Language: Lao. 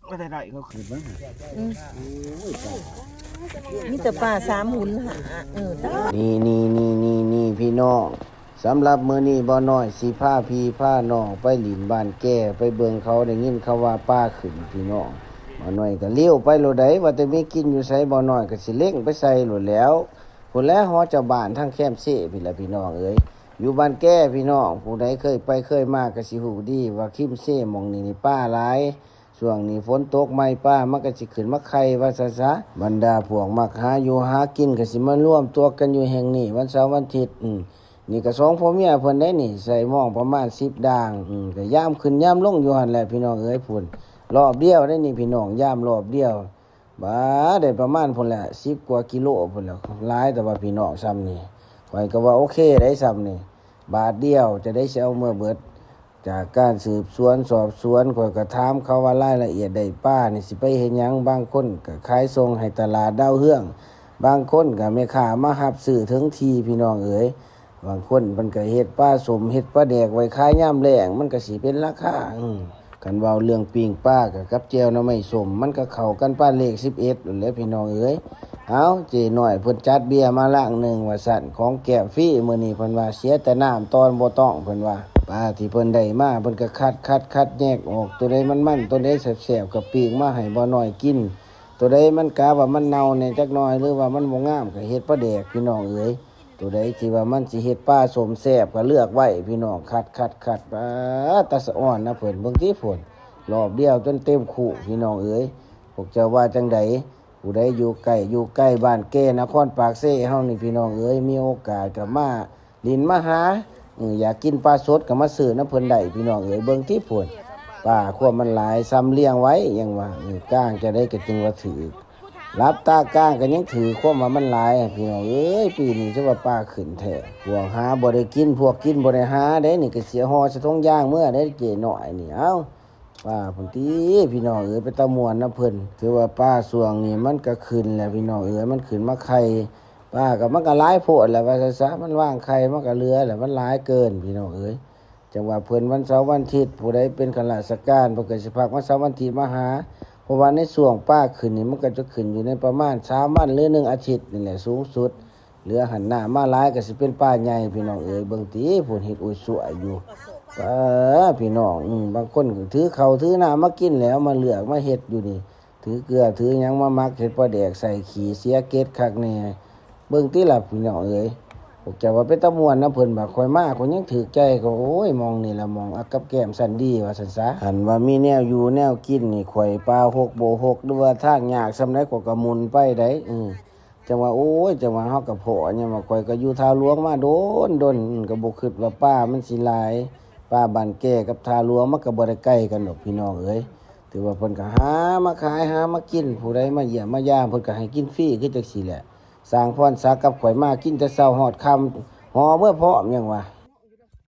ບໍ່ໄດ້ໄດ້ ເຂົາຂຶ້ນມາ ອືມ ໂອ້ຍ ມີແຕ່ປາສາມຫຸນຫາ ເອີ ນີ້ໆໆໆ ພີ່ນ້ອງ ສຳລັບມື້ນີ້ ບ່າວນ້ອຍຊິພາພີ່ພານ້ອງໄປຫຼິ້ນບ້ານແກ້ ໄປເບິ່ງເຂົາ ໄດ້ຍິນເຂົາວ່າປາຂຶ້ນ ພີ່ນ້ອງ. ບ່າວນ້ອຍກໍລ້ຽວໄປໂລດໃດ໋ ວ່າແຕ່ມີກິນຢູ່ໃສ ບ່າວນ້ອຍກໍຊິເລັງໄປໃສ່ໂລດແລ້ວ. ພຸ້ນແຫຼະ ຫໍເຈົ້າບ້ານທາງແຄມເຊພີ້ແຫຼະ ພີ່ນ້ອງເອີຍ ຢູ່ບ້ານແກ້ ພີ່ນ້ອງ. ຜູ້ໃດເຄີຍໄປເຄີຍມາກໍຊິຮູ້ດີວ່າ ຄິມເຊໝ່ອງນີ້ນີ້ປາຫຼາຍ. ຊ່ວງນີ້ຝົນຕົກໃໝ່ ປາມັນກໍຊິຂຶ້ນມາໄຂ່ວ່າຊັ້ນຊະ. ບັນດາພວກມັກຫາຢູ່ຫາກິນກໍຊິມາລວມຕົວກັນຢູ່ແຫ່ງນີ້ ວັນເສົາວັນທິດ. ອືມ ນີ້ກໍສອງຜົວເມຍເພິ່ນໄດ໋ນີ້ ໃສ່ມອງປະມານສິບດ່າງ. ອືມ ກໍຍາມຂຶ້ນຍາມລົງຢູ່ຫັ້ນແຫຼະ ພີ່ນ້ອງເອີຍ. ພຸ້ນ ລອບດຽວໄດ໋ນີ້ ພີ່ນ້ອງ ຍາມລອບດຽວ. ບາ ໄດ້ປະມານພຸ້ນແຫຼະ ສິບກວ່າກິໂລພຸ້ນແຫຼະ ຫຼາຍແຕ່ວ່າພີ່ນ້ອງ ຊ່ຳນີ້ ຂ້ອຍກໍວ່າໂອເຄໄດ໋ ຊ່ຳນີ້ ບາດດຽວຈະໄດ້ຊິເອົາເມືອເບິດ. ຈາກການສືບສວນສອບສວນ ຂ້ອຍກໍຖາມເຂົາວ່າລາຍລະອຽດໄດ້ປານີ້ຊິໄປເຮັດຫຍັງ. ບາງຄົນກໍຂາຍສົ່ງໃຫ້ຕະຫຼາດດາວເຮືອງ ບາງຄົນກໍແມ່ຄ້າມາຮັບຊື້ເຖິງທີ່ ພີ່ນ້ອງເອີຍ. ບາງຄົນເພິ່ນກໍເຮັດປາສົ້ມ ເຮັດປາແດກໄວ້ຂາຍຍາມແລ້ງ ມັນກໍຊິເປັນລາຄາ. ອືມ ຄັນເວົ້າເລື່ອງປີ້ງປາກັບແຈ່ວໜໍ່ໄມ້ສົ້ມ ມັນກໍເຂົ້າກັນປານເລກສິບເອັດຫັ້ນແຫຼະ ພີ່ນ້ອງເອີຍ. ເອົາ ເຈ້ນ້ອຍເພິ່ນຈັດເບຍມາລັງໜຶ່ງວ່າຊັ້ນ ຂອງແກ້ມຟຣີມື້ນີ້ ເພິ່ນວ່າເສຍແຕ່ນ້ຳຕອນບໍ່ຕ້ອງ ເພິ່ນວ່າ. ປາທີ່ເພິ່ນໄດ້ມາ ເພິ່ນກໍຄັດໆໆ ແຍກອອກ ໂຕໃດມັນໆ ໂຕໃດແຊບໆ ກໍປີ້ງມາໃຫ້ບ່າວນ້ອຍກິນ. ໂຕໃດມັນກະວ່າມັນເນົ່າແດ່ຈັກໜ້ອຍ ຫຼືວ່າມັນບໍ່ງາມ ກໍເຮັດປາແດກ ພີ່ນ້ອງເອີຍ. ໂຕໃດທີ່ວ່າມັນຊິເຮັດປາສົ້ມແຊບກໍເລືອກໄວ້ ພີ່ນ້ອງ. ຄັດໆໆ ປາ ຕາສະອອນນະເພິ່ນ ເບິ່ງຕິພຸ້ນ ລອບດຽວຈົນເຕັມຄຸ ພີ່ນ້ອງເອີຍ. ພວກເຈົ້າວ່າຈັ່ງໃດ? ຜູ້ໃດຢູ່ໃກ້ ຢູ່ໃກ້ບ້ານແກ່ນະຄອນປາກເຊເຮົານີ້ ພີ່ນ້ອງເອີຍ ມີໂອກາດກໍມາຫຼິ້ນມາຫາ ເອີ ຢາກກິນປາສົດກໍມາຊື້ນຳເພິ່ນໄດ້ ພີ່ນ້ອງເອີຍ. ເບິ່ງຕິພຸ້ນ ປາຄວາມມັນຫຼາຍ ຊ່ຳລ້ຽງໄວ້ ຍັງວ່າ ເອີ ກ້າງຈັ່ງໃດກໍຈຶ່ງວ່າຖືກ ຫຼັບຕາກ້າງກໍຍັງຖືກ ຄວາມວ່າມັນຫຼາຍ ພີ່ນ້ອງເອີຍ. ປີນີ້ຖືວ່າປາຂຶ້ນແທ້ ພວກຫາບໍ່ໄດ້ກິນ ພວກກິນບໍ່ໄດ້ຫາເດ້. ນີ້ກໍຊິຫໍ່ໃສ່ຖົງຢາງເມືອໄດ້ເຈ້ນ້ອຍນີ້. ເອົ້າ ປາພຸ້ນຕິ ພີ່ນ້ອງເອີຍ ເປັນຕາມ່ວນນຳເພິ່ນ. ຖືວ່າປາຊ່ວງນີ້ມັນກໍຂຶ້ນແຫຼະ ພີ່ນ້ອງເອີຍ ມັນຂຶ້ນມາໄຂ່. ປາກໍມັນກໍຫຼາຍໂພດແຫຼະວ່າຊັ້ນຊະ ມັນວາງໄຂ່ມັນກໍເຫຼືອແຫຼະ ມັນຫຼາຍເກີນ ພີ່ນ້ອງເອີຍ. ຈັ່ງວ່າເພິ່ນວັນເສົາວັນທິດ ຜູ້ໃດເປັນຂ້າລາຊະການ ເພິ່ນກໍຊິພັກວັນເສົາວັນທິດມາຫາ ເພາະວ່າໃນຊ່ວງປາຂຶ້ນນີ້ ມັນກໍຈະຂຶ້ນຢູ່ໃນປະມານສາມວັນ ຫຼື ໜຶ່ງອາທິດນີ້ແຫຼະສູງສຸດ. ເຫຼືອຫັ້ນນ້ຳມາຫຼາຍກໍຊິເປັນປາໃຫຍ່ ພີ່ນ້ອງເອີຍ. ເບິ່ງຕິ ພຸ້ນເຮັດອຸຍສວຍຢູ່ ປາ ພີ່ນ້ອງ. ອືມ ບາງຄົນກໍຖືເຂົ້າຖືນ້ຳມາກິນແລ້ວ ມາເລືອກມາເຮັດຢູ່ນີ້ ຖືເກືອຖືຫຍັງມາໝັກເຮັດປາແດກໃສ່ ຂີ້ເສຍເກັດຄັກແນ່. ເບິ່ງຕິລະ ພີ່ນ້ອງເອີຍ ພວກເຈົ້າວ່າເປັນຕາມ່ວນນຳເພິ່ນ. ບາດຂ້ອຍມາ ຂ້ອຍຍັງຖືກໃຈ ກໍ ໂອ້ຍ ໝ່ອງນີ້ລະໝ່ອງອັກກັບແກ້ມຊັ້ນດີ ວ່າຊັ້ນຊະ. ຄັນວ່າມີແນວຢູ່ແນວກິນນີ້ ຂ້ອຍປ່າຮົກບໍ່ຮົກ ຫຼືວ່າທາງຍາກສ່ຳໃດ ຂ້ອຍກໍໝຸ່ນໄປໄດ໋. ເອີ ຈັ່ງວ່າ ໂອ້ຍ ຈັ່ງວ່າເຮົາກໍພໍ້ ຍັງວ່າຂ້ອຍກໍຢູ່ທ່າຫຼວງມາດົນໆ ກໍບໍ່ຄິດວ່າປາມັນຊິຫຼາຍ. ປາບ້ານແກ່ກັບທ່າຫຼວງມັນກໍບໍ່ໄດ້ໄກກັນດອກ ພີ່ນ້ອງເອີຍ. ຖືວ່າເພິ່ນກໍຫາມາຂາຍ ຫາມາກິນ ຜູ້ໃດມາຢ້ຽມມາຢາມ ເພິ່ນກໍໃຫ້ກິນຟຣີ ຄືຈັ່ງຊີ້ແຫຼະ. ຊ່າງພອນສັກກັບຂ້ອຍມາກິນແຕ່ເຊົ້າຮອດຄ່ຳ ຫໍ່ເມືອພ້ອມ ຍັງວ່າ